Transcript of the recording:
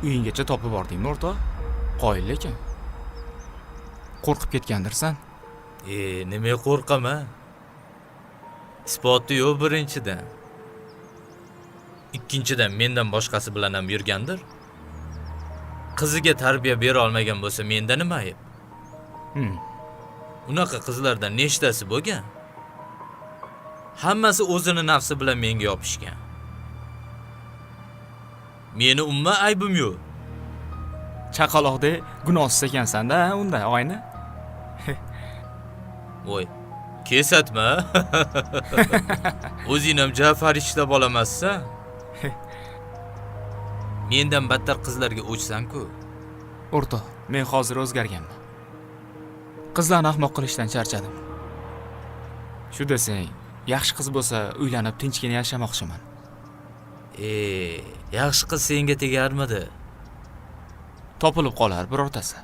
Uyinggacha topib bordingmi, o'rtoq? Qoyil lekin. Qo'rqib ketgandirsan. E, nimaga qo'rqaman? Isboti yo'q birinchidan. Ikkinchidan, mendan boshqasi bilan ham yurgandir. Qiziga tarbiya bera olmagan bo'lsa, menda nima ayb? Unaqa qizlardan nechtasi bo'lgan? Hammasi o'zini nafsi bilan menga yopishgan. Meni umuman aybim yo'q. Chaqaloqdek gunohsiz ekansan-da unda, oyni. Voy, kesatma. O'zing ham ja farishta bolamassan. Mendan battar qizlarga o'chsan-ku. O'rtoq, men hozir o'zgarganman. Qizlarni ahmoq qilishdan charchadim. Shu desang, yaxshi qiz bo'lsa, uylanib tinchgina yashamoqchiman. E, yaxshi qiz senga tegarmidi? Topilib qolar birortasi.